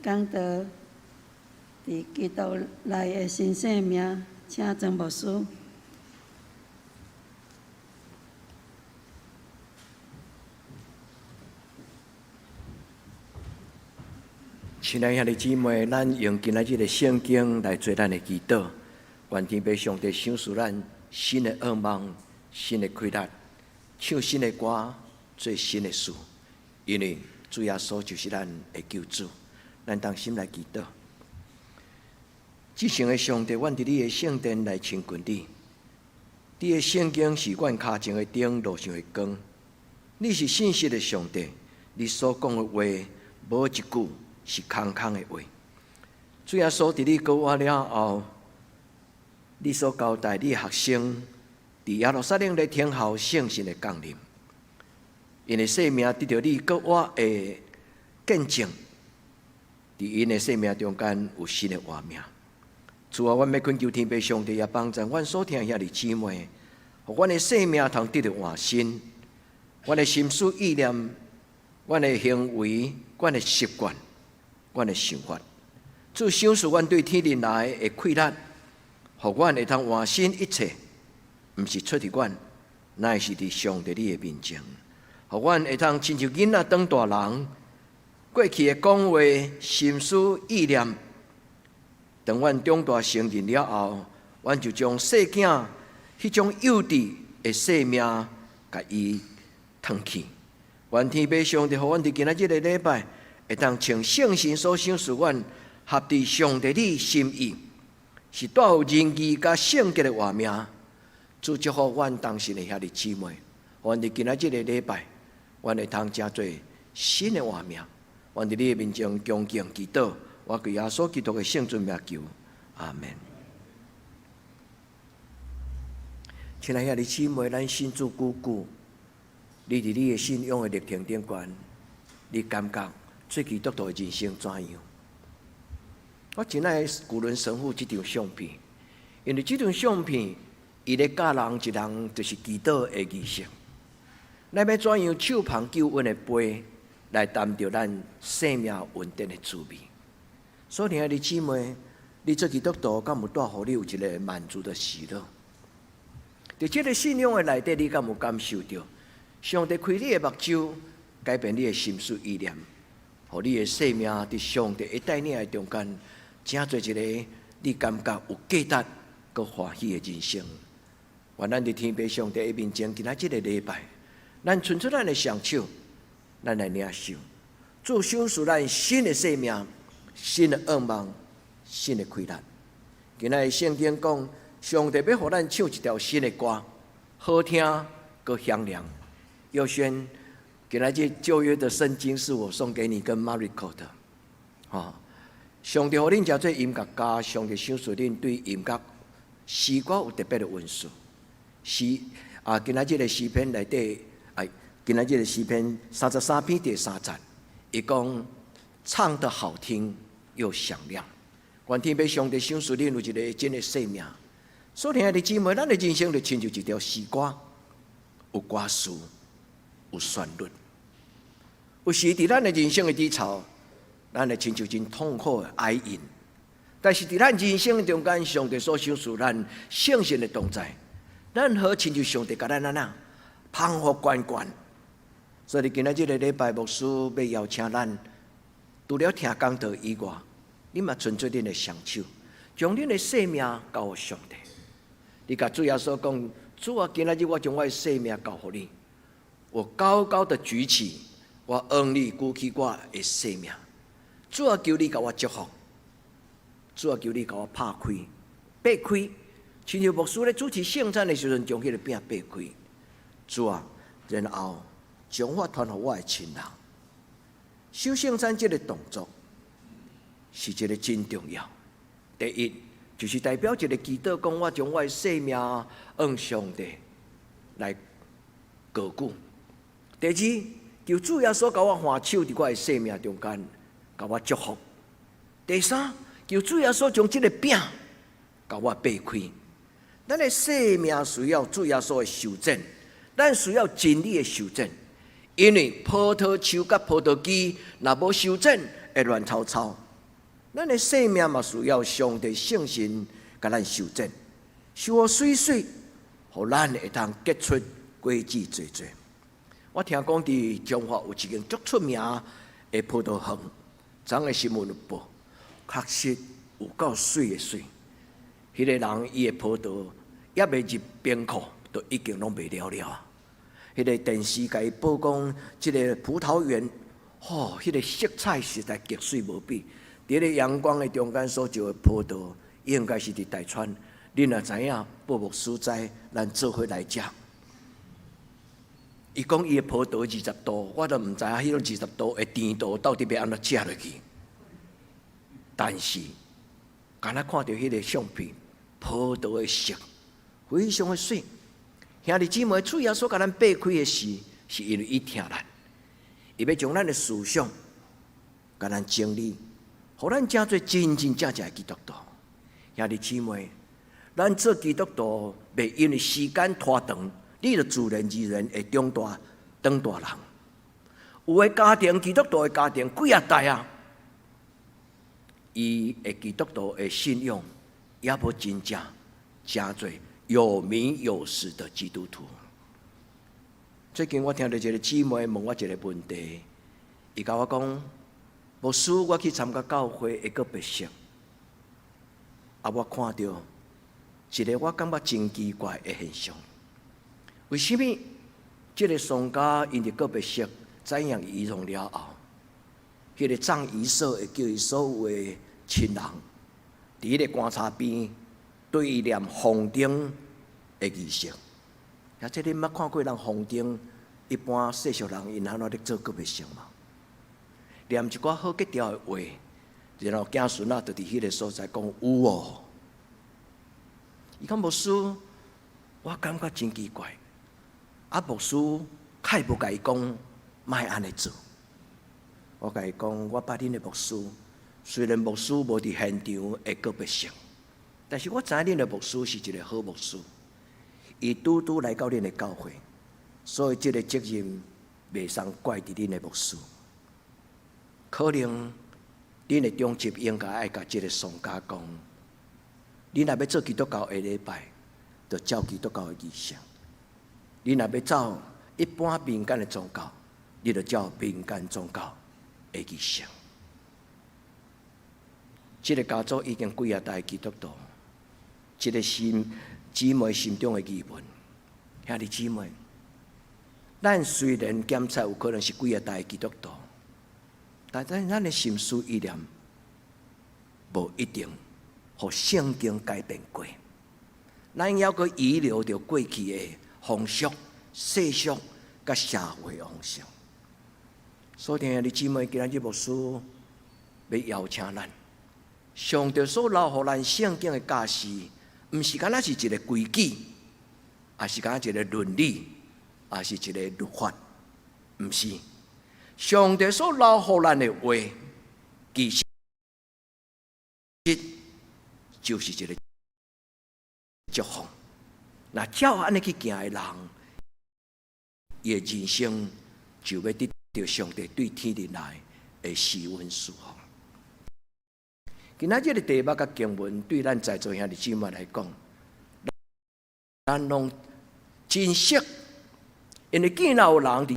講道，佇基督內的新生命，請曾牧師。親愛兄弟姊妹，咱用今仔日的聖經來做咱的祈禱，願天父上帝賞賜咱新的願望、新的氣力，唱新的歌，做新的事。因為主耶穌就是咱的救主，咱同心來祈禱。至聖的上帝，阮佇你的聖殿來親近你。你的聖經是阮跤前的燈，路上的光。你是信實的上帝，你所講的話，無一句是空空的話。主耶穌佇你復活了後，你所交代你的學生，佇耶路撒冷咧等候聖神的降臨。𪜶的生命得著你復活的見證，佇𪜶的生命中間有新的活命。主啊，阮欲懇求天父上帝也幫助阮所疼兄弟姊妹，予阮的生命通得著換新，阮的心思意念、阮的行為、阮的習慣、阮的想法，主賞賜阮對天靈來的氣力，予阮會通換新一切，毋是出佇阮，乃是佇上帝你的面前，予阮會通親像囡仔長大人，過去的講話、心思意念，當阮長大成人了後，阮就將細囝彼種幼稚的生命，共伊褪去。願天父上帝，予阮佇今仔這个禮拜，會當穿聖神所賞賜阮合佇上帝你心意，是帶有仁義佮聖潔的活命。主祝福阮同心的兄弟姊妹，阮佇今仔這个禮拜，阮會通成做新的活命。阮佇你的面前恭敬祈禱，我歸耶穌基督的聖尊名求，阿門。親愛兄弟姊妹，咱信主久久，你佇你的信仰的歷程頂懸，你感覺做基督徒的人生怎樣？我真愛古倫神父這張相片，因為這張相片，伊咧教人一人就是祈禱的儀式。咱欲怎樣手捧救恩的杯來擔著咱生命穩定的滋味？所以，兄弟姊妹，你做基督徒，敢有帶予你有一个滿足的喜樂？佇這个信仰的內底，你敢有感受著上帝開你的目睭，改變你的心思意念，予你的生命佇上帝的帶領的中間，成做一个你感覺有價值、閣歡喜的人生。願咱佇天父上帝的面前，今仔這个禮拜，咱伸出咱的雙手，咱來領受主賞賜咱新的生命、新的願望、新的氣力。今仔日聖經講，上帝欲予咱唱一條新的歌，好聽閣響亮。佑軒，今仔日舊約的聖經是我送給你跟 Mariko 的，吼。上帝予恁成做音樂家，上帝賞賜恁對音樂、詩歌有特別的恩賜。詩啊，今仔日的詩篇內底，哎，今仔日的詩篇33篇第三節，伊講唱得好聽又響亮。願天父上帝賞賜恁有一个真的生命。所以，兄弟姊妹，咱的人生就親像一條詩歌，有歌詞，有旋律。有時佇咱的人生的低潮，咱會親像真痛苦的哀吟。但是佇咱人生中間，上帝所賞賜咱聖神的同在，咱好親像上帝共咱按呢捧予懸懸。所以，今仔這个禮拜，牧師欲邀請咱，除了聽講道以外，你嘛伸出恁的雙手，將恁的生命交予上帝。你共主耶穌講：主啊，今仔日我將我的生命交予你，我高高的舉起，我向你舉起我的生命。主啊，求你共我祝福，主啊，求你共我拍開、擘開，親像牧師咧主持聖餐的時陣，將彼个餅擘開。主啊，然後將我傳予我的親人。守聖餐這个動作是一个真重要。第一，就是代表一个祈禱，講我將我的生命向上帝來高舉。第二，求主耶穌共我按手佇我的生命中間，共我祝福。第三，求主耶穌將這个餅共我擘開。咱的生命需要主耶穌的修剪，咱需要真理的修剪，因為葡萄樹佮葡萄枝若無修剪，會亂糟糟。咱的生命嘛需要上帝聖神共咱修剪，修予媠媠，予咱會當結出果子濟濟。我聽講佇彰化有一間足出名的葡萄園，昨昏新聞有報，確實有夠媠的媠。彼個人伊的葡萄猶未入冰庫，就已經攏賣了了。彼個電視共伊報講，這个葡萄園，吼，彼個色彩實在極媠無比。佇咧陽光的中間所種的葡萄，應該是佇大川。恁若知影，報牧師知，咱做伙來食。伊講伊的葡萄20度，我都毋知影彼種20度的甜度到底欲按怎食落去。但是，敢若看著彼个相片，葡萄的色非常的媠。兄弟姊妹，主耶穌共咱擘開的時，是因為伊疼咱，伊欲將咱的思想，共咱整理，予咱成做真真正正的基督徒。兄弟姊妹，咱做基督徒，袂因為時間拖長，你就自然而然會長大，當大人。有的家庭，基督徒的家庭幾仔代啊，伊的基督徒的信仰猶無真正成做有名有實的基督徒。最近我聽著一个姊妹問我一个問題，伊共我講：牧師，我去參加教會的告別式，啊，我看著一个我感覺真奇怪的現象。為啥物？這个喪家𪜶佇告別式知影儀容了後，彼个葬儀所會叫伊所有的親人佇彼个棺材邊對伊念封頂的儀式。啊，這你毋捌看過人封頂？一般世俗人𪜶按怎咧做告別式嘛？念一寡好格調的話，然後子孫仔就佇彼个所在講有哦。伊講牧師，我感覺真奇怪。啊，牧師較會無共伊講，莫按呢做。我共伊講，我捌恁的牧師，雖然牧師無佇現場的告別式，但是我知影恁的牧師是一个好牧師。伊拄拄來到恁的教會，所以這个責任袂通怪佇恁的牧師。可能恁的長執應該愛共這个喪家講，恁若欲做基督教的禮拜，就照基督教的儀式；恁若欲走一般民間的宗教，你就照民間宗教的儀式。這个家族已經幾仔代基督徒，這个心姊妹心中的疑問，兄弟姊妹，咱雖然檢測有可能是幾仔代基督徒，但是咱的心思意念無一定予聖經改變過。咱猶閣遺留著過去的風俗、世俗佮社會風俗。所以，兄弟姊妹，今仔日牧師欲邀請咱，上帝所留予咱聖經的教示，毋是干焦是一个規矩，抑是干焦一个倫理，抑是一个律法，毋是。上帝所留予咱的話，其實就是一个祝福。若照按呢去行的人，伊的人生就欲得著上帝對天頂來的施恩賜福。今仔日的題目佮經文，對咱在座兄弟姊妹來講，咱攏真熟，因為見到有人佇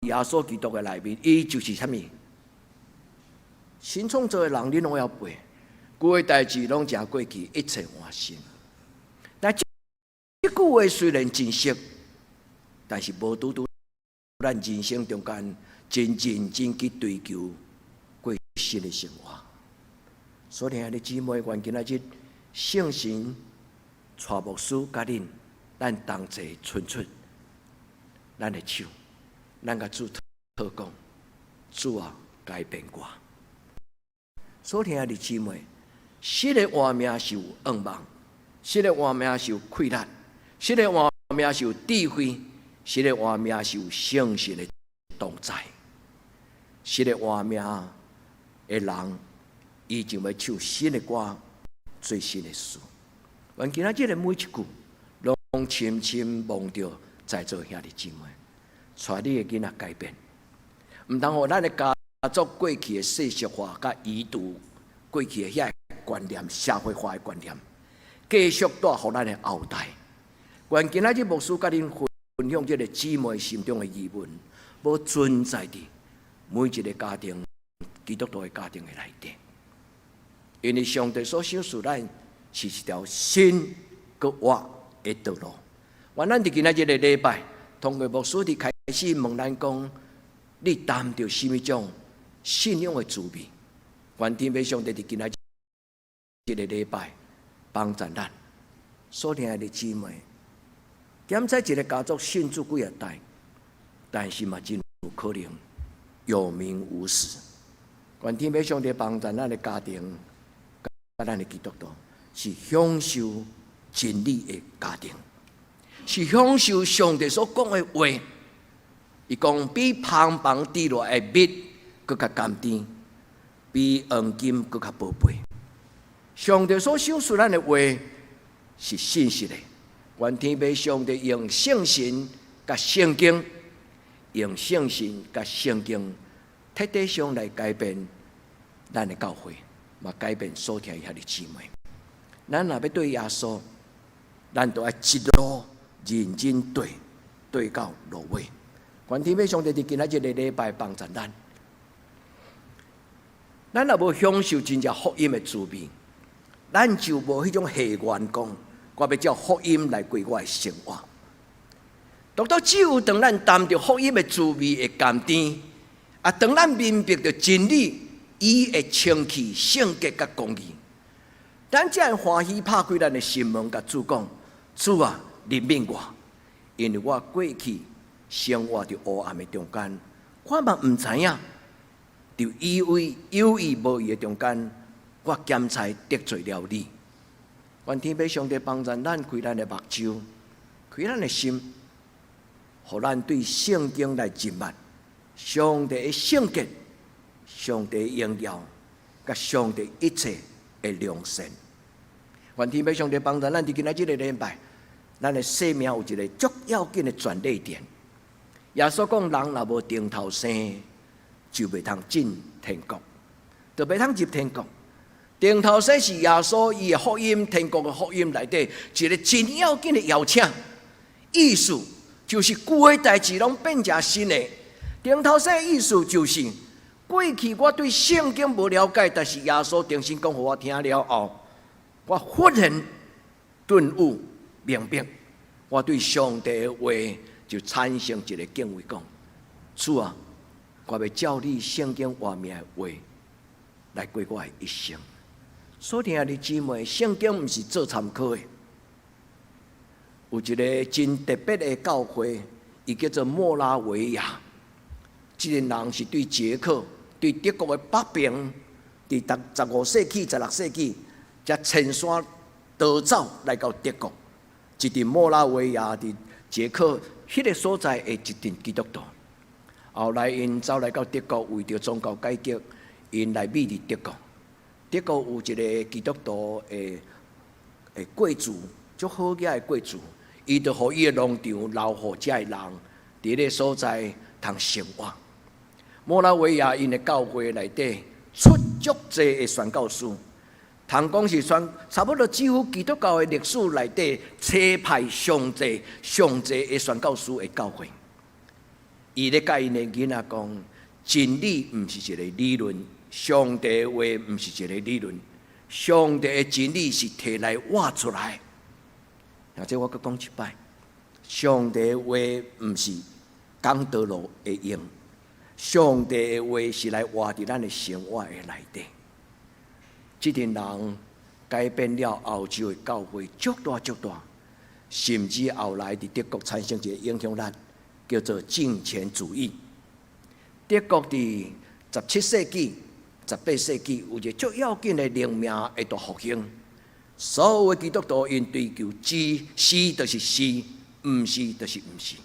耶穌基督的內面，伊就是啥物？新創造的人，恁攏會曉背，舊的代誌攏成過去，一切換新。但這句話雖然真熟，但是無拄拄咱人生中間真認真去追求過新的生活。所以兄弟姊妹，願今仔日聖神帶牧師佮恁，咱同齊伸出咱的手，咱共主禱告，主啊，改變我。所以兄弟姊妹，失的活命是有願望，失的活命是有氣力，失的活命是有智慧，失的活命是有聖神的同在，失的活命的人，伊就欲唱新的歌，做新的事。願今仔日的每一句，攏深深望著在座兄弟姊妹，帶你的囡仔改變，毋通予咱的家族過去的世俗化佮遺毒過過去的遐觀念、社會化的觀念，繼續帶予咱的後代。願今仔日牧師佮恁分享這个姊妹心中的疑問，無存在佇每一个家庭、基督徒的家庭的內底。因為上帝所賞賜咱是一條新閣活的道路。願咱佇今仔日个禮拜，通過牧師佇開始問咱講：你擔著啥物種信仰的滋味？願天父上帝佇今仔日個禮拜幫助咱所疼愛的姊妹。檢查一个家族信主幾仔代，但是嘛真有可能有名無實。願天父上帝幫助咱的家庭，佮咱的基督徒是享受真理的家庭，是享受上帝所講的話。伊講比蜂房滴落來的蜜閣較甘甜，比黃金閣較寶貝。上帝所賞賜咱的話是信實的。願天父上帝用聖神佮聖經，用聖神佮聖經，徹底上來改變咱的教會，嘛改變所疼愛的姊妹。咱若欲對耶穌，咱就愛一路認真對，對到落尾。願天父上帝佇今仔這个禮拜幫助咱。咱若無享受真正福音的滋味，咱就無彼種誓願講，我欲照福音來過我的生活。獨獨只有當咱擔著福音的滋味的甘甜，啊，當咱明白著真理，伊會清氣、聖潔佮公義，咱才會歡喜拍開咱的心門，共主講：主啊，憐憫我，因為我過去生活佇黑暗的中間，我嘛毋知影，佇以為有意無意的中間，我檢查得罪了你。願天父上帝幫助咱開咱的目睭，開咱的心，予咱對聖經來認捌上帝的聖潔、上帝的榮耀，佮上帝一切的良善。願天父上帝幫助咱佇今仔這个禮拜，咱的生命有一个足要緊的轉捩點。耶穌講：人若無重頭生，就袂通進天國，就袂通入天國。重頭生是耶穌伊的福音，天國的福音內底一个真要緊的邀請，意思就是舊的代誌攏變成新的。重頭生的意思就是過去我對聖經無了解，但是耶穌重新講予我聽了後，我忽然頓悟明白，我對上帝的話就產生一个敬畏，講主啊，我欲照你聖經活命的話來過我的一生。所疼愛的姊妹，聖經毋是做參考的。有一个真特別的教會，伊叫做莫拉維亞。這个人是對捷克、對德國的北邊，佇15世紀、16世紀，才遷徙逃走來到德國。一佇莫拉維亞佇捷克彼个所在的一陣基督徒。後來𪜶走來到德國，為著宗教改革，𪜶來覕佇德國。德國有一个基督徒的貴族，足好額的貴族，伊就予伊的農場留予遮的人佇彼个所在通生活。莫拉維亞𪜶的教會內底出足濟的宣教師，通講是宣差不多幾乎基督教的歷史內底，差派上濟上濟的宣教師的教會。伊咧共𪜶的囡仔講，真理毋是一个理論，上帝的話毋是一个理論，上帝的真理是提來活出來。或者我閣講一擺，上帝的話毋是講道路會用，上帝的話是來活佇咱的生活的內底。這陣人改變了歐洲的教會足大足大，甚至後來佇德國產生一個影響力，叫做敬虔主義。德國佇17世紀、18世紀有一個足要緊的靈命的大復興，所有的基督徒𪜶追求只是就是是，毋是就是毋是。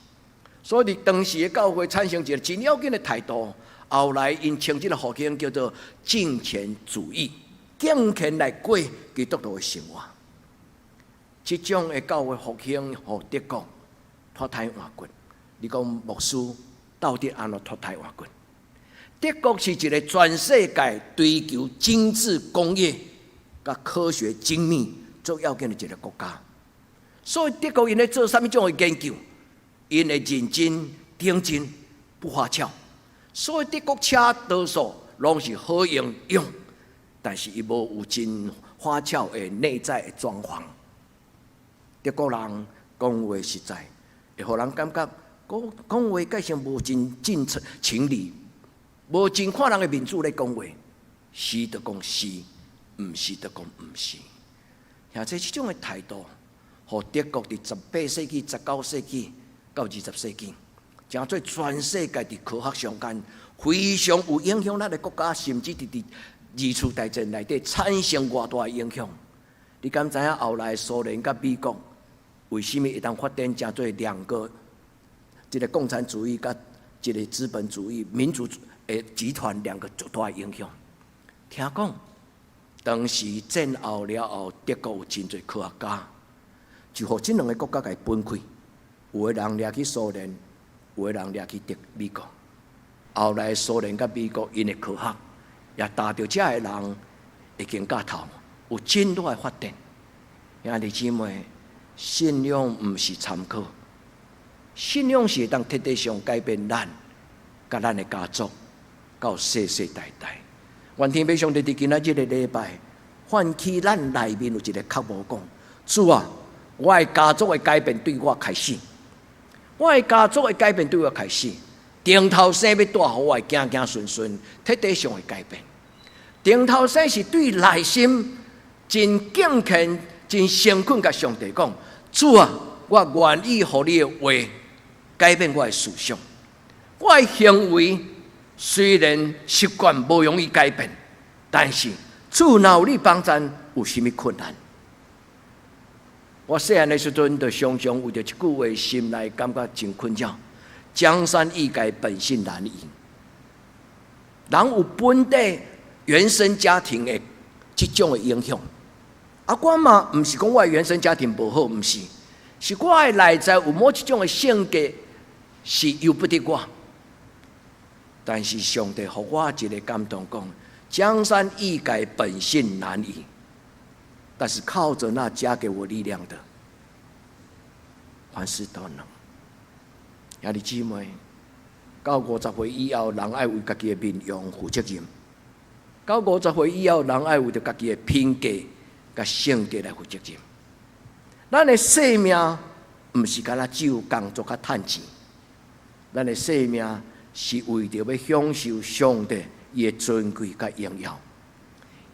所以佇當時的教會產生一個真要緊的態度，後來𪜶稱這个復興叫做敬虔主義，敬虔來過基督徒的生活。這種的教會復興，予德國脫胎換骨。你講牧師到底按怎脫胎換骨？德國是一个全世界追求精緻工業佮科學精密最要緊的一个國家。所以德國𪜶咧做啥物種的研究，𪜶會認真、頂真，不花俏。所以德國車多數攏是好用用，但是伊無有真花俏的內在的裝潢。德國人講話實在，會予人感覺講講話蓋像無真真情理，無真看人的面子咧講話，是就講是，毋是就講毋是。而且這種的態度，予德國佇18世紀、19世紀到20世紀，成做全世界佇科學上間非常有影響力的國家，甚至佇佇二次大戰內底產生偌大的影響。你敢知影後來蘇聯佮美國為啥物會當發展成做兩個？一个共產主義佮一個資本主義民主的集團兩個足大的影響。聽講當時戰後了後，德國有真濟科學家，就予這兩个國家共分開，有的人掠去蘇聯，有的人掠去德美國。後來蘇聯佮美國𪜶的科學也踏著遮的人的肩胛頭，有真大的發展。兄弟姊妹，信仰毋是參考。信仰是會當徹底上改變咱，佮咱的家族，到世世代代。願天父上帝佇今仔這个禮拜，喚起咱內面有一个渴慕，講，主啊，我的家族的改變對我開始，我的家族的改變對我開始。頂頭生欲帶予我的子子孫孫徹底上的改變。頂頭生是對內心真敬虔、真誠懇，共上帝講，主啊，我願意予你的話改變我的思想，我的行為雖然習慣無容易改變，但是主若有你幫贊，有啥物困難？我細漢的時陣，就常常為著一句話，心內感覺真困擾。江山易改，本性難移。人有本底原生家庭的這種的影響。啊，我嘛毋是講我的原生家庭無好，毋是，是我的內在有某一種的性格是由不得我。但是上帝予我一个感動，講江山易改，本性難移。但是靠著那加給我力量的，凡事都能。兄弟姊妹，到50歲以後，人愛為家己的面容負責任；到50歲以後，人愛為著家己的品格佮性格來負責任。咱的生命毋是干焦只有工作佮趁錢，咱的生命是為著欲享受上帝伊的尊貴佮榮耀，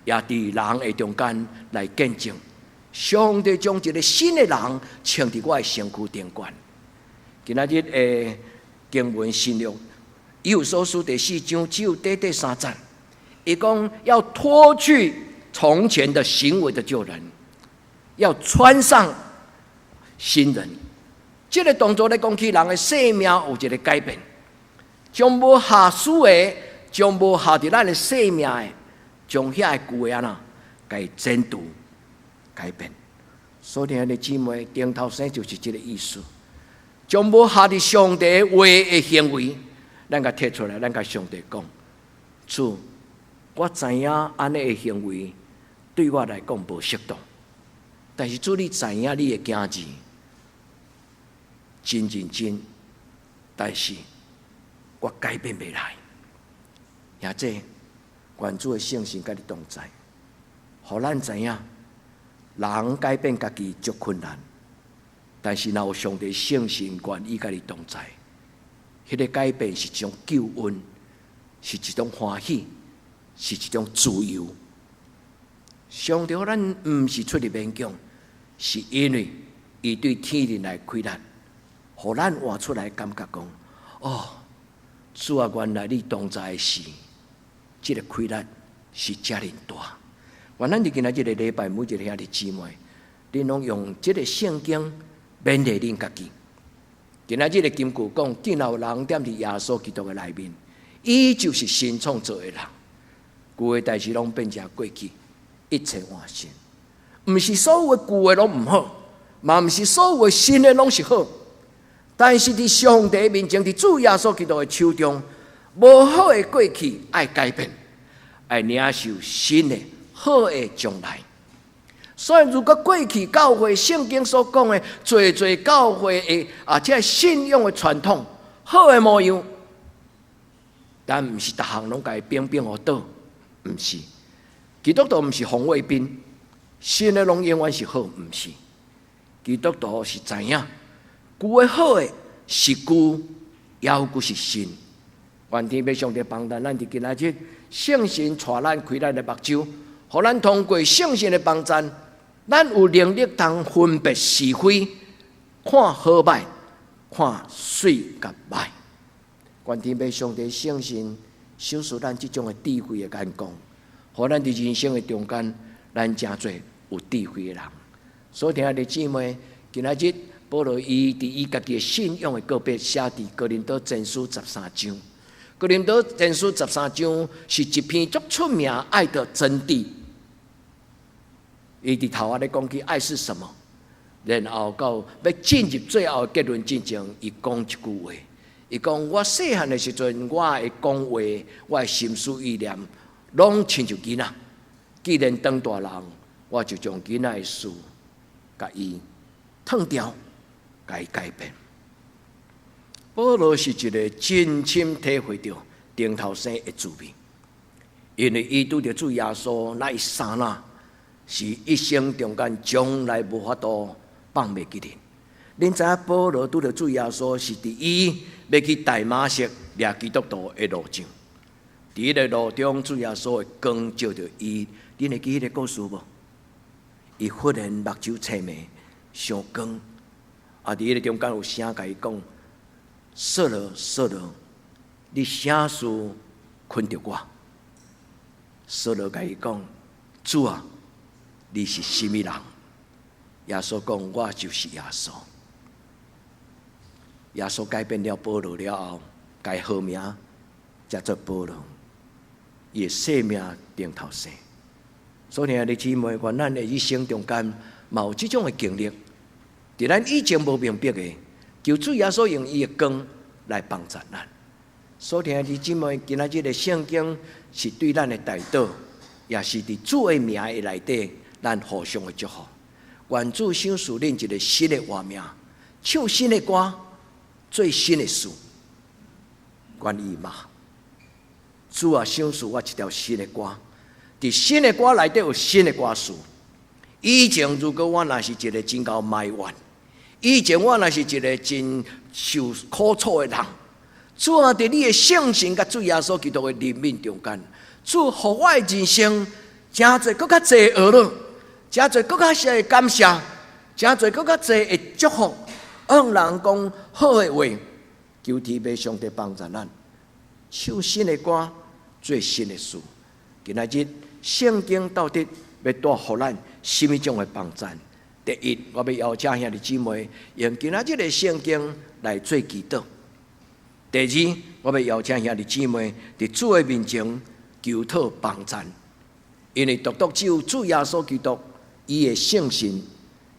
也佇人的中間來見證，上帝將一个新的人穿佇我的身軀頂懸。今仔日的經文新約以弗所書第四章只有短短三節，伊講要脫去從前的行為的舊人，要穿上新人。這个動作咧講起人的生命有一个改變，將無合主的，將無合佇咱的生命的，將遐个舊的按怎，共伊剪除改變。所以兄弟姊妹，頂頭生就是這个意思。將無合佇上帝話的行為，咱共提出來，咱共上帝講：主，我知影按呢的行為對我來講無適當，但是主你知影你的囝兒真認真，但是我改變袂來。兄弟，願主的聖神佮你同在，予咱知影，人改變家己足困難。但是，若有上帝聖神願意佮你同在，彼个改變是一種救恩，是一種歡喜，是一種自由。上帝予咱毋是出於勉強，是因為伊對天靈來開力，予咱活出來感覺講：哦，主啊，原來你同在時，這个快樂是遮爾大。願咱佇今仔這个禮拜，每一个兄弟姊妹，恁攏用這个聖經勉勵恁家己。今仔這个金句講，既然有人踮佇耶穌基督的內面，伊就是新創造的人，舊的代誌攏變成過去，一切換新。毋是所有的舊的攏毋好，嘛毋是所有的新的攏是好。但是佇上帝面前，佇主耶穌基督的手中，無好的過去愛改變，愛領受新的好的將來。所以，如果過去教會聖經所講的，濟濟教會的啊，這个信仰的傳統，好的模樣，但毋是逐項攏共伊反反予倒，毋是。基督徒毋是紅衛兵，新的攏永遠是好，毋是。基督徒是知影，舊的好的是舊，猶閣是新。願天父上帝幫助咱，佇今仔日聖神帶咱開咱的目睭，予咱通過聖神的幫助，咱有能力通分別是非，看好歹，看媠佮歹。願天父上帝聖神賞賜咱這種的智慧的眼光，予咱佇人生的中間，咱成做有智慧的人。所聽的姊妹，今仔日保羅伊佇伊家己的信仰的告白，寫佇哥林多前書十三章。哥林多前書十三章是一篇足出名愛的真諦。伊佇頭仔咧講起愛是什麼，然後到欲進入最後的結論之前，伊講一句話。伊講我細漢的時陣，我的講話，我的心思意念，攏親像囡仔。既然長大人，我就將囡仔的事，共伊褪掉，共伊改變。保羅是一个真深體會著重頭生的滋味，因為伊拄著主耶穌那一剎那，是一生中間從來無法度放袂記得。恁知影保羅拄著主耶穌是佇伊欲去大馬色掠基督徒的路上，佇彼个路中，主耶穌的光照著伊，恁會記彼个故事無？伊忽然目睭青盲，傷光，啊！佇彼个中間有聲共伊講：掃羅，掃羅，你啥事睏著我？掃羅共伊講：主啊，你是啥物人？耶穌講：我就是耶穌。耶穌改變了保羅了後，共伊號名叫做保羅，伊的姓名重頭生。所以，兄弟姊妹，願咱的一生中間嘛有這種的經歷，佇咱以前無明白的，求主耶穌用伊的光來幫助咱。所以，兄弟姊妹，今仔日的聖經是對咱的代禱，也是佇主的名的內底，咱互相的祝福。願主賞賜恁一个新的活命，唱新的歌，做新的事。願意嗎？主啊，賞賜我一條新的歌。佇新的歌內底有新的歌詞。以前如果我若是一个真𠢕埋怨，以前我若是一个真受苦楚的人，主啊，佇你的聖神佮主耶穌基督的憐憫中間，主予我的人生誠濟閣較濟學了，誠濟閣較些會感謝，誠濟閣較濟會祝福，向人講好的話，求天父上帝幫助咱，唱新的歌，做新的事。今仔日聖經到底欲帶予咱啥物種的幫助？第一，我欲邀請兄弟姊妹用今仔日的聖經來做祈禱。第二，我欲邀請兄弟姊妹佇主的面前求討幫助，因為獨獨只有主耶穌基督伊的聖神，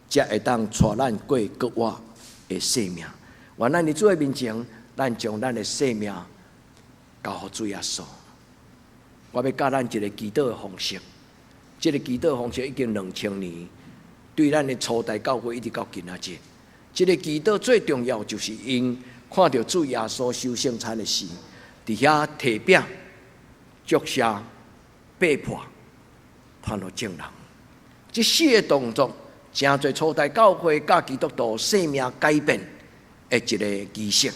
才會當帶咱過閣活的生命。願咱佇主的面前，咱將咱的生命交予主耶穌。我欲教咱一个祈禱的方式，這个祈禱方式已經2000年，對咱的初代教會一直到今仔日。這个祈禱最重要就是𪜶看著主耶穌守聖餐的時，佇遐提餅、祝謝、擘破、傳予眾人。這四个動作，誠濟初代教會佮基督徒生命改變的一个儀式。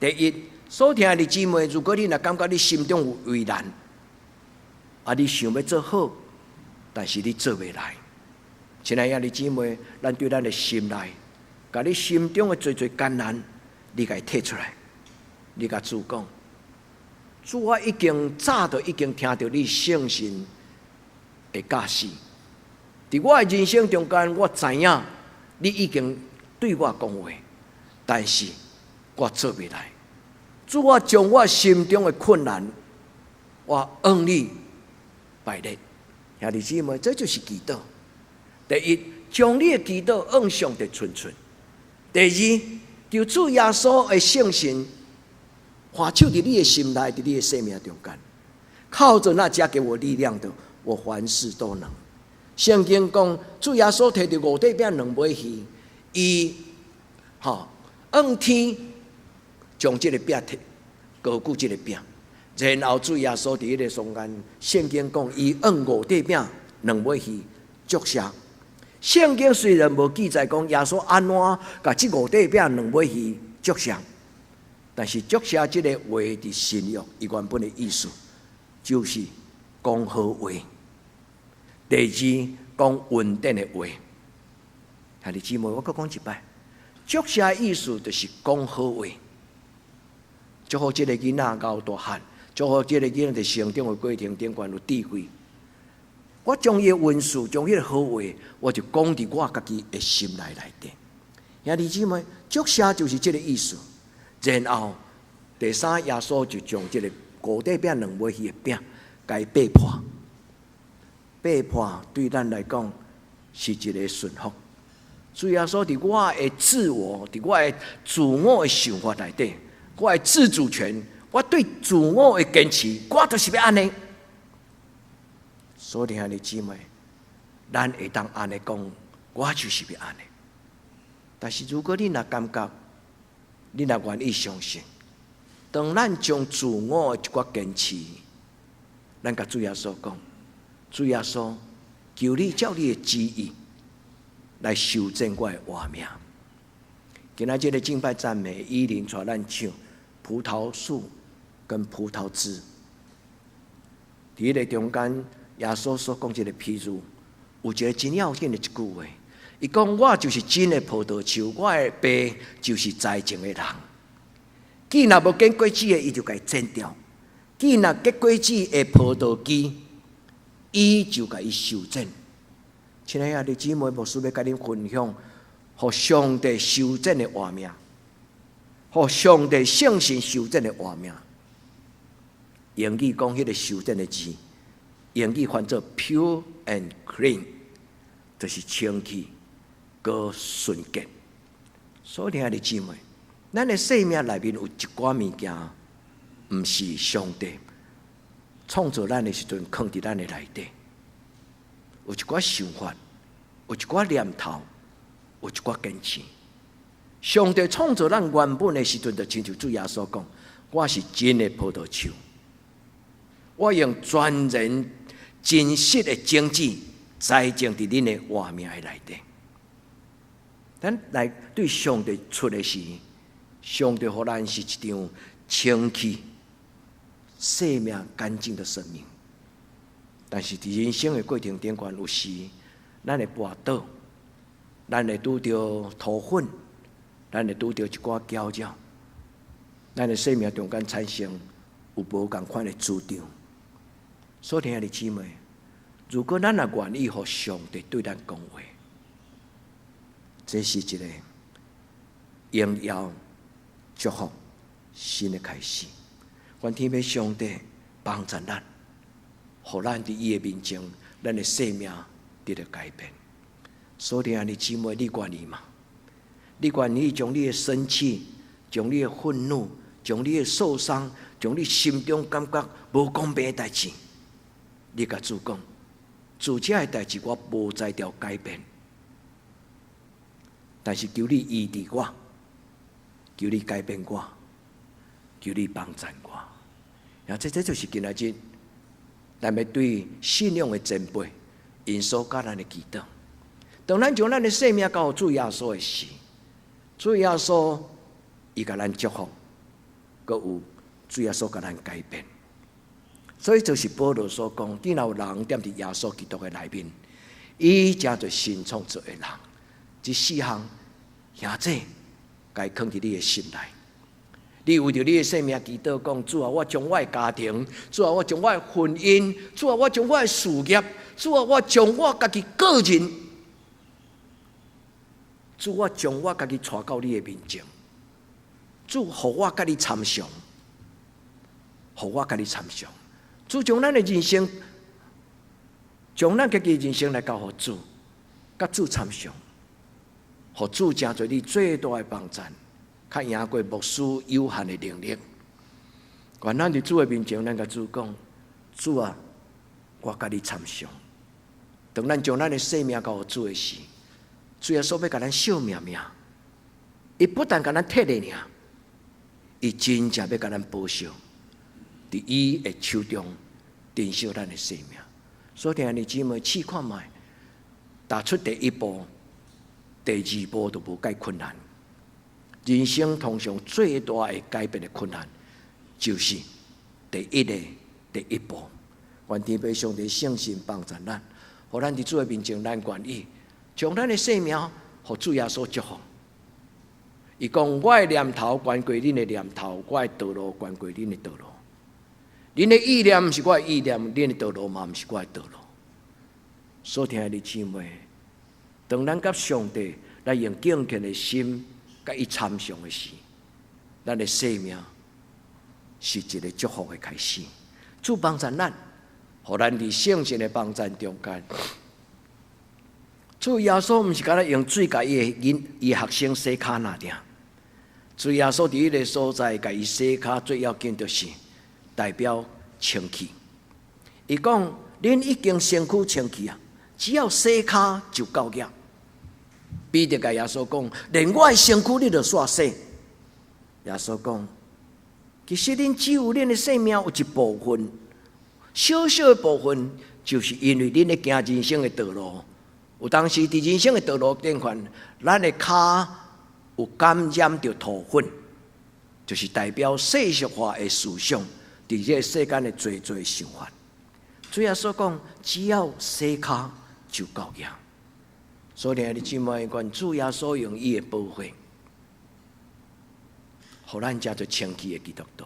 第一，所聽的姊妹，如果你若感覺你心中有為難，啊，你想欲做好，但是你做袂來。親愛的姊妹，咱對咱的心內，共你心中的濟濟艱難，你共伊提出來，你共主講：主，我已經早就已經聽著你聖神的教示，佇我的人生中間，我知影你已經對我講話，但是我做袂來。主，我將我心中的困難，我向你擺列。兄弟姊妹，這就是祈禱。第一，將你的祈禱向上帝陳出；第二，求主耶穌的聖神看守佇你的心內，佇你的生命中間，靠著那加給我力量的，我凡事都能。聖經講，主耶穌提著五塊餅兩尾魚，伊吼向天將這个餅提高舉這个餅，然後主耶穌佇彼个瞬間，聖經講伊按五塊餅兩尾魚祝謝。聖經雖然無記載講耶穌按怎共這五塊餅兩尾魚祝謝，但是祝謝這个話佇新約，伊原本的意思就是講好話。第二，講恩典的話。兄弟姊妹，我閣講一擺，祝謝意思就是講好話，祝福這个囡仔𠢕大漢，祝福這个囡仔佇成長的過程頂懸有智慧。我將伊的恩賜，將彼个好話，我就講佇我家己的心內內底。兄弟姊妹，祝謝就是這个意思。然後第三，耶穌就將這个五塊餅兩尾魚的餅，共伊擘破。擘破對咱來講是一个順服。主耶穌佇我的自我，佇我的自我的想法內底，我的自主權，我對自我的堅持，我就是欲按呢。所以兄弟姊妹，咱會當按呢講，我就是欲按呢。但是如果你若感覺，你若願意相信，當咱將自我的一寡堅持，咱共主耶穌講，主耶穌，求你照你的旨意來修正我的活命。今仔這个敬拜讚美，依林帶咱唱葡萄樹跟葡萄枝。佇彼个中間，耶穌所講這个譬喻，有一个真要緊的一句話。伊講我就是真的葡萄樹，我的爸就是栽種的人。枝若無結果子的，伊就共伊剪掉；枝若結果子的葡萄枝，伊就共伊修剪。親愛的姊妹，牧師欲共恁分享，予上帝修剪的活命，予上帝聖神修剪的活命。英語講彼个修剪的字，英語翻做 pure and clean，就是清氣閣純潔。所以，親愛的姊妹，咱的生命內面有一寡物件，毋是上帝創造咱的時陣囥佇咱的內底，有一寡想法，有一寡念頭，有一寡堅持。上帝創造咱原本的時陣，就親像主耶穌講：我是真的葡萄樹，我用全然真實的種子栽種佇恁的活命的內底。咱來對上帝出的時，上帝予咱是一張清氣、生命乾淨的生命。但是佇人生的過程頂懸，有時咱會跋倒，咱會拄著塗粉，咱會拄著一寡攪擾，咱的生命中間產生有無仝款的主張。所以，兄弟姊妹，如果咱若願意予上帝對咱講話，這是一個榮耀祝福新的開始。願天父上帝幫助咱，予咱佇伊的面前，咱的生命得著改變。所以，兄弟姊妹，你願意嗎？你願意將你的生氣、將你的憤怒、將你的受傷、將你心中感覺無公平的代誌，你共主講，主這个代誌我無才調改變，但是求你醫治我，求你改變我，求你幫助我。啊，這就是今仔日咱欲對信仰的前輩，𪜶所教咱的祈禱。當咱將咱的生命交予主耶穌的時，主耶穌伊共咱祝福，閣有主耶穌共咱改變。所以就是保羅所講，若有人踮佇耶穌基督的內面，伊成做新創造的人。這四項兄弟，該囥佇你的心內。你為著你的生命祈禱，講主啊，我將我的家庭，主啊，我將我的婚姻，主啊，我將我的事業，主啊，我將我家己個人，主，我將我家己帶到你的面前，主，予我佮你參詳，予我佮你參詳。主將咱的人生，將咱家己人生來交予主，佮主參詳，予主成做你最大的幫贊，較贏過牧師有限的能力。願咱佇主的面前，咱共主講：主啊，我佮你參詳。當咱將咱的生命交予主的時，主耶穌欲共咱惜命命，伊不但共咱退咧爾，伊真正欲共咱保守，佇伊的手中珍惜咱的生命。所以，兄弟姊妹試看覓，踏出第一步，第二步就無蓋困難。人生通常最大的改變的困難，就是第一個第一步。願天父上帝聖神幫助咱，予咱佇主的面前，咱願意將咱的生命予主耶穌祝福。伊講：我的念頭懸過恁的念頭，我的道路懸過恁的道路。恁的意念毋是我的意念，恁的道路嘛毋是我的道路。所疼的姊妹，當咱佮上帝來用敬虔的心佮伊參詳的時，咱的生命是一個祝福的開始。主幫助咱，予咱佇聖神的幫助中間。主耶穌毋是干焦用水共伊的𪜶伊的學生洗跤爾爾。主耶穌佇彼个所在共伊洗跤，最要緊就是代表清氣。伊講：恁已經身軀清氣啊，只要洗跤就夠額。彼得共耶穌講：連我的身軀你都煞洗。耶穌講：其實恁只有恁的生命有一部分，小小的部分，就是因為恁咧行人生的道路。有當時佇人生的道路頂懸，咱的跤有感染著塗粉，就是代表世俗化的思想，佇這個世間的濟濟想法。主耶穌講，只要洗跤就夠額。所以，兄弟姊妹，願主耶穌用伊的寶血，予咱成做清氣的基督徒，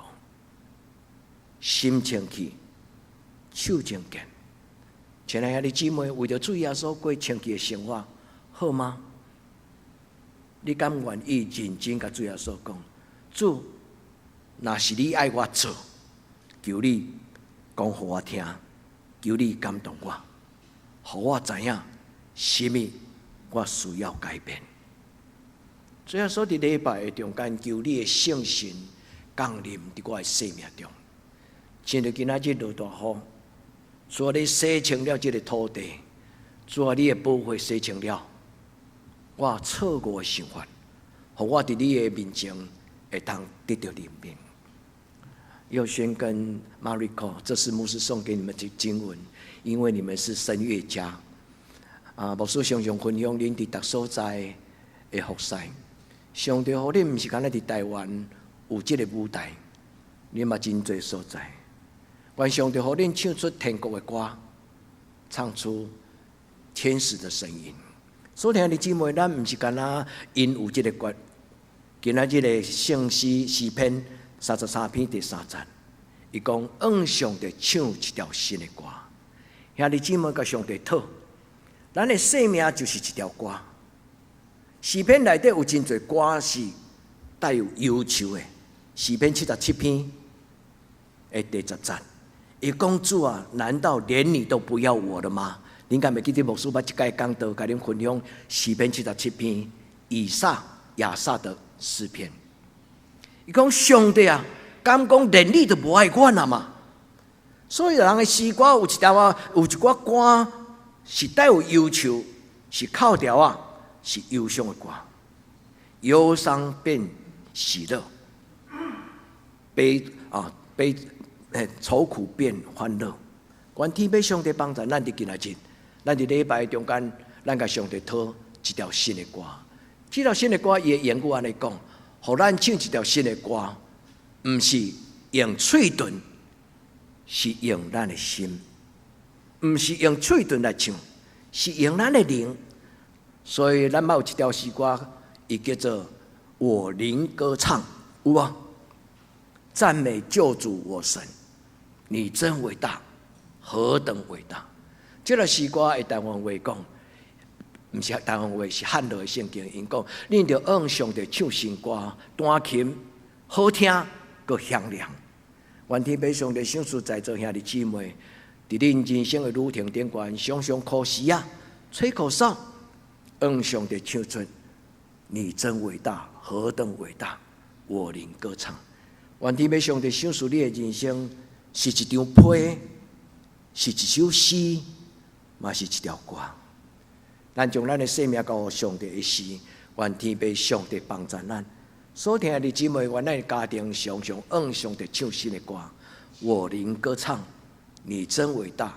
心清氣，手清潔。親愛的兄弟姊妹，為著主耶穌過清氣的生活，好嗎？你敢願意認真共主耶穌講？主，若是你愛我做，求你講予我聽，求你感動我，予我知影啥物我需要改變。主耶穌佇禮拜的中間，求你的聖神降臨佇我的生命中。親像今仔日落大雨，主啊，你洗清了這个土地，主啊，你的寶血洗清了我錯誤的想法，予我佇你的面前會當得著憐憫。佑軒跟 Mariko，這是牧師送給你們的經文，因為你們是聲樂家。啊，牧師常常分享恁佇逐所在的服侍。上帝予恁毋是干焦佇台灣有這个舞台，恁嘛真濟所在。願上帝予恁唱出天國的歌，唱出天使的聲音。所以兄弟姊妹，咱毋是干焦𪜶有這个決。今仔日的聖詩詩篇33篇第三節，伊講向上帝唱一條新的歌。兄弟姊妹，共上帝討，咱的生命就是一條歌。詩篇內底有真濟歌是帶有憂愁的。詩篇77篇的第10節，伊講主啊，難道連你都不要我了嗎？恁敢會記得牧師捌一擺講道，共恁分享詩篇七十七篇以撒亞薩的詩篇。伊講上帝啊，敢講連你都無愛阮啊嘛？所以人的詩歌有一條啊，有一寡歌是帶有憂愁，是哭調仔，是憂傷的歌。憂傷變喜樂，悲啊悲，愁苦變歡樂。願天父上帝幫助咱佇今仔日，咱佇禮拜中間，咱共上帝討一條新的歌。這條新的歌，伊的言語按呢講，予咱唱一條新的歌，毋是用喙唇，是用咱的心，毋是用喙唇來唱，是用咱的靈。所以咱捌有一條詩歌，伊叫做《我靈歌唱》，有無？讚美救主我神，你真偉大，何等偉大！這个詩歌的台灣話講，毋是台灣話，是漢語的聖經。𪜶講，恁著向上帝唱新歌，彈琴好聽，閣響亮。願天父上帝賞賜在座兄弟姊妹，佇恁人生的旅程頂懸，常常箍匙仔，吹口哨，向上帝唱出，你真偉大，何等偉大！我靈歌唱，願天父上帝賞賜你的人生是一張批，是一首詩，嘛是一條歌。咱將咱的生命交予上帝的時，願天父上帝幫助咱。所聽的姊妹，願咱的家庭常常向上帝唱新的歌。我靈歌唱，你真偉大，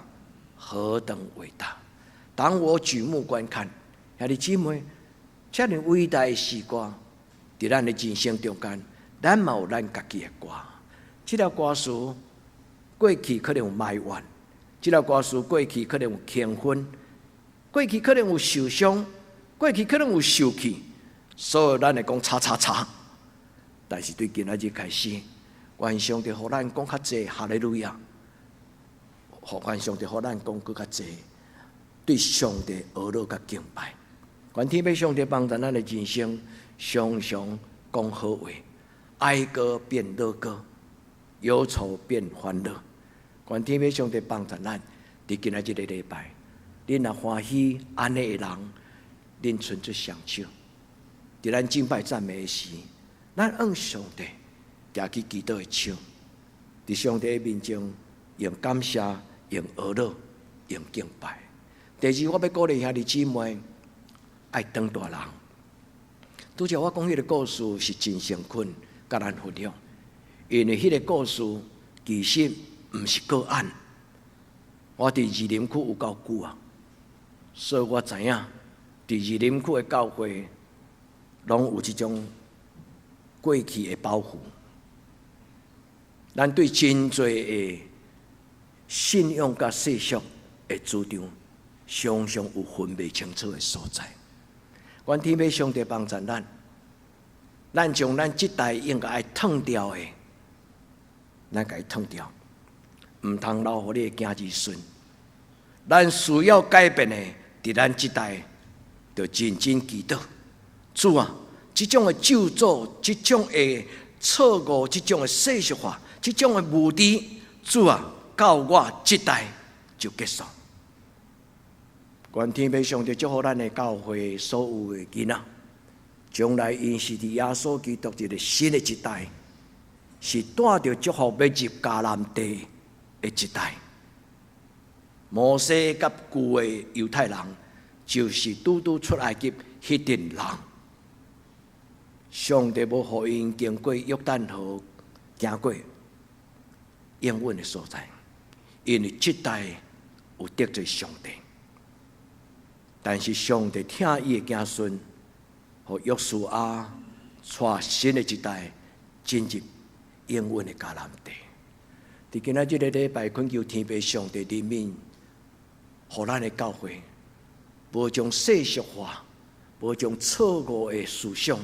何等偉大！當我舉目觀看，兄弟姊妹，遮爾偉大的詩歌，佇咱的人生中間，咱嘛有咱家己的歌。這條歌詞過去可能有埋怨，這條歌詞過去可能有興奮，過去可能有受傷，過去可能有受氣，所以咱會講叉叉叉。但是對今仔日開始，願上帝予咱講較濟哈利路亞，願上帝予咱講閣較濟，對上帝呵咾佮敬拜。願天父上帝幫助咱的人生，常常講好話，哀歌變樂歌，憂愁變歡樂。願天父上帝幫助咱，佇今仔這個禮拜，恁若歡喜按呢的人，恁伸出雙手，佇咱敬拜讚美的時，咱向上帝舉起祈禱的手，佇上帝的面前用感謝、用呵咾、用敬拜。第二，我欲鼓勵兄弟姊妹愛當大人。拄才我講彼個故事是真誠懇，佮咱分享，因為彼個故事其實毋是個案。我佇士林區有夠久啊，所以我知影佇士林區的教會攏有這種過去的包袱。咱對真濟的信仰佮世俗的主張，常常有分袂清楚的所在。願天父上帝幫助咱，咱將咱這代應該愛褪掉的，咱共伊褪掉，毋通留予你的子兒孫。咱需要改變的，佇咱這代，就認真祈禱。主啊，這種的咒詛，這種的錯誤，這種的世俗化，這種的無知，主啊，到我這代就結束。願天父上帝祝福咱的教會所有的囡仔，將來𪜶是佇耶穌基督一個新的一代，是帶著祝福欲入迦南地的一代。摩西佮舊的猶太人，就是拄拄出埃及彼陣人。上帝無予𪜶經過約旦河，行過應允的所在，因為這代有得罪上帝。但是上帝疼伊的子孫，予約書亞帶新的一代進入應允的迦南地。佇今仔這個禮拜，懇求天父上帝憐憫，予咱的教會無將世俗化，無將錯誤的思想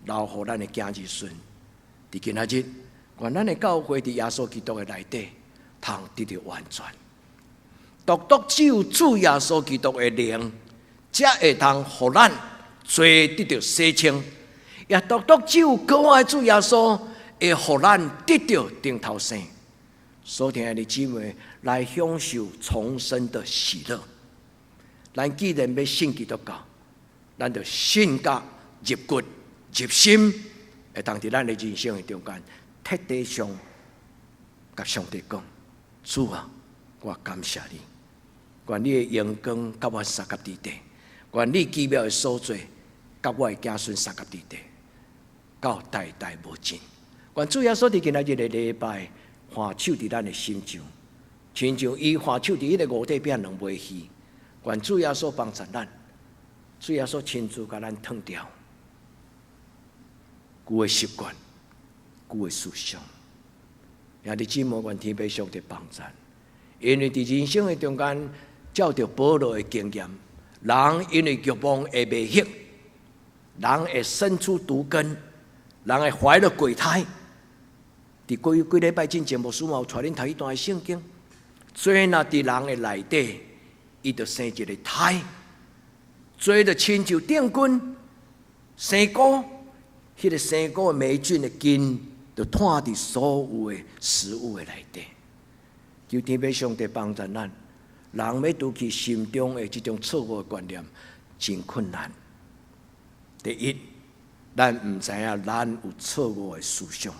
留予咱的子兒孫。佇今仔日，願咱的教會佇耶穌基督的內底，通得著完全。獨獨只有主耶穌基督的靈，才會通予咱罪得著洗清，也獨獨只有復活的主耶穌會予咱得著頂頭生。所聽的姊妹來享受重生的喜樂。咱既然欲信基督教，咱就信甲入骨入心，會當佇咱的人生的中間徹底上共上帝講：主啊，我感謝你，願你的榮光佮我相佮佇底，願你奇妙的所作佮我的子孫相佮佇底，到代代無盡。願主耶穌佇今仔日的禮拜，按手佇咱的心上，親像伊按手佇彼個五塊餅兩尾魚。願主耶穌幫助咱，主耶穌親自共咱褪掉舊的習慣、舊的思想。兄弟姊妹，願天父上帝幫助，因為佇人生的中間，照著保羅的經驗，人因為慾望會迷惑，人會生出毒根，人會懷了鬼胎。佇過去幾禮拜進前，牧師嘛有帶恁讀彼段聖經，罪若佇人的內底，伊就生一個胎，罪就親像釘菌生菇，彼個生菇的黴菌的根，就湠佇所有的食物的內底。求天父上帝幫助咱，人欲除去心中的這種錯誤的觀念，真困難。第一，咱毋知影咱有錯誤的思想；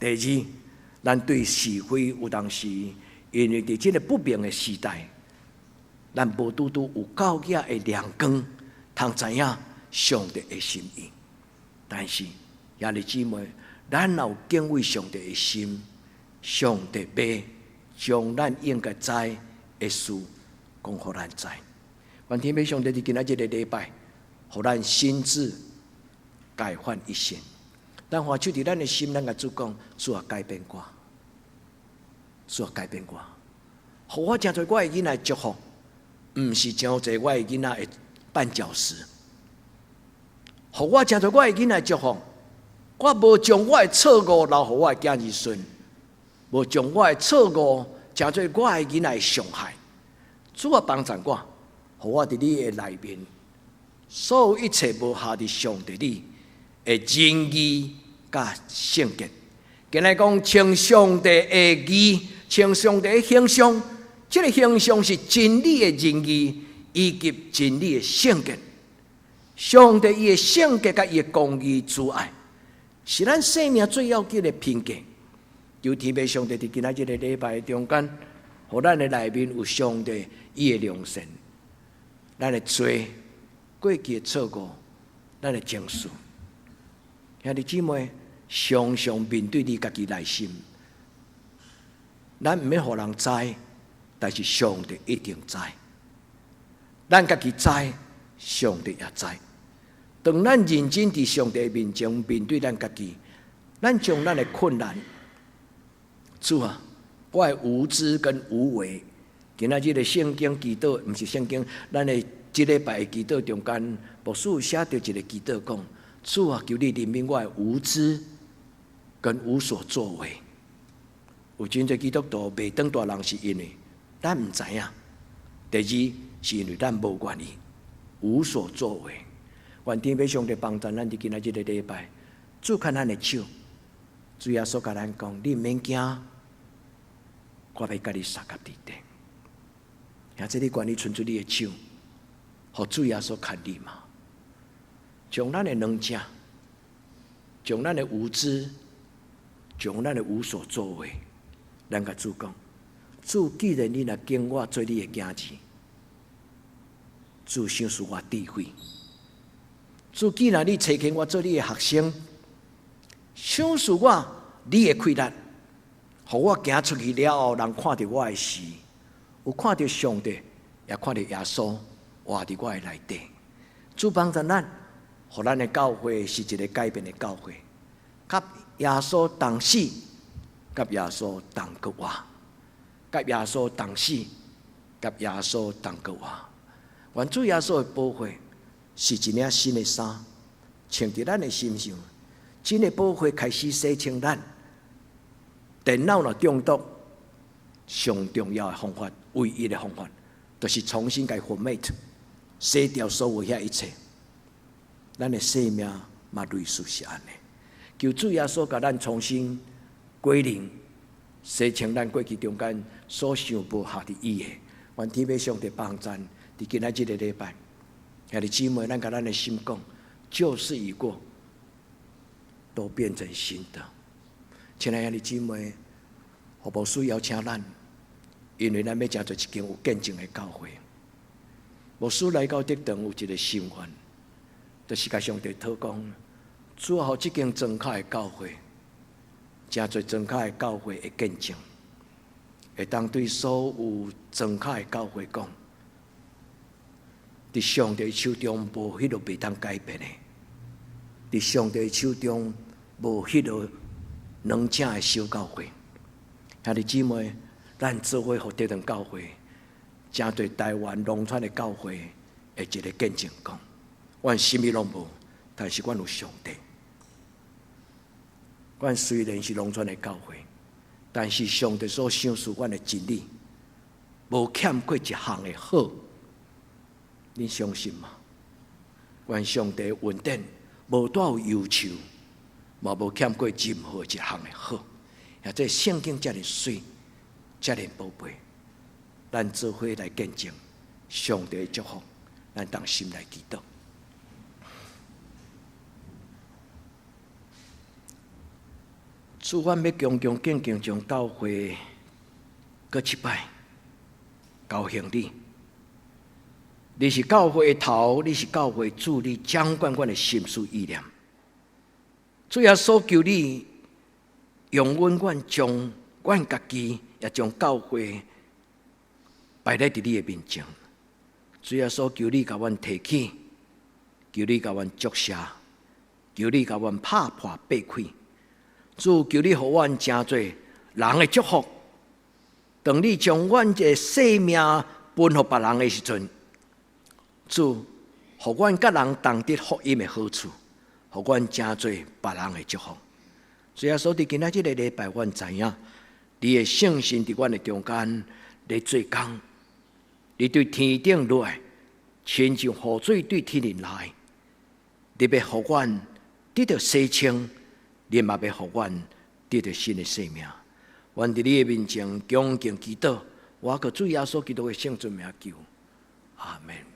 第二，咱對是非有當時，因為佇這个不明的時代，咱無拄拄有夠額的亮光，通知影上帝的心意。但是，兄弟姊妹，咱若有敬畏上帝的心，上帝欲將咱應該知的事講予咱知。願天父上帝佇今仔這个禮拜，予咱心智改換一新。咱還手佇咱的心，咱共主講：主啊，改變我，主啊，改變我，予我成做我的囡仔祝福，毋是成做我的囡仔的絆腳石。予我成做我的囡仔祝福，我無將我的錯誤留予我的囝兒孫，無將我的錯誤成做我的囡仔的傷害。主啊，幫助我，予我佇你的內面，所有一切無合佇上帝你的仁義佮聖潔。今日講穿上帝的義，穿上帝的形象，這个形象是真理的仁義以及真理的聖潔。上帝伊的聖潔佮伊的公義慈愛，是咱生命最要緊的品格。求天父上帝佇今仔這个禮拜中間，予咱的內面有上帝伊的良善，咱的罪、過去的錯誤，咱的情緒，兄弟姊妹，常常面對你家己內心，咱毋免予人知，但是上帝一定知。咱家己知，上帝也知。當咱認真佇上帝面前面對咱家己，咱將咱的困難，主啊，我的無知跟無為，今仔日的聖經祈禱，毋是聖經，咱的這禮拜的祈禱中間，牧師有寫著一个祈禱講：主啊，求你憐憫我的無知跟無所作為。有真濟基督徒袂當大人，是因為咱毋知影；第二是因為咱無願意，無所作為。願天父上帝幫助咱佇今仔這个禮拜，主牽咱的手，主耶穌共咱講：你毋免驚，我欲佮你相佮佇底。兄弟，你願意伸出你的手，予主耶穌牽你嗎？將咱的軟弱，將咱的無知，將咱的無所作為，咱共主講：主，既然你若揀我做你的囝兒，主賞賜我智慧。主，既然你差遣我做你的學生，賞賜我你的氣力，予我行出去了後，人看著我的時，有看著上帝，也看著耶穌活佇我的內底。主幫助咱，予咱的教會是一个改變的教會，佮耶穌同死，佮耶穌同閣活，佮耶穌同死，佮耶穌同閣活。願主耶穌的寶血是一領新的衫，穿佇咱的身上。這个寶血開始洗清咱。電腦若中毒，上重要的方法，唯一的方法，就是重新共 format，洗掉所有遐一切。咱的生命嘛類似是按呢。求主耶穌共咱重新歸零，洗清咱過去中間所想無合佇伊的。願天父上帝幫贊，佇今仔這个禮拜，兄弟姊妹，咱共咱的心講，舊事已過，都變成新的。親愛兄弟姊妹，予牧師邀請咱，因為咱欲成做一間有見證的教會。牧師來到德堂有一个心願，就是共上帝禱講：主啊，予這間莊跤的教會，成做莊跤的教會的見證，會當對所有莊跤的教會講，佇上帝手中無彼落袂當改變的，佇上帝手中無彼落軟正的小教會。兄弟姊妹，咱做伙予德堂教會，成做台灣農村的教會的一个見證講，阮啥物攏無，但是阮有上帝。阮雖然是農村的教會，但是上帝所賞賜阮的真理，無欠過一項的好。你相信嗎？願上帝恩典無帶有憂愁，嘛無欠過任何一項的好。啊，這聖經遮爾媠，遮爾寶貝，咱做伙來見證上帝的祝福，咱同心來祈禱。主主，阮欲恭恭敬敬將教會閣一擺交予你。你是教會的頭，你是教會主，你掌管阮的心思意念。主耶穌，求你容允阮將阮家己，也將教會擺佇你的面前。主耶穌，求你共阮提起，求你共阮祝謝，求你共阮拍破擘開。主，求你予阮成做人的祝福。當你將阮的生命分予別人的時陣，主，予阮佮人同得福音的好處，予阮成做別人的祝福。主耶穌，佇今仔這個禮拜，阮知影你的聖神佇阮的中間咧做工，你對天頂落來，親像雨水對天頂來，你欲予阮得著洗清，你嘛欲予阮得著新的生命。阮佇你的面前恭敬祈禱，我靠主耶穌基督的聖尊名求，阿門。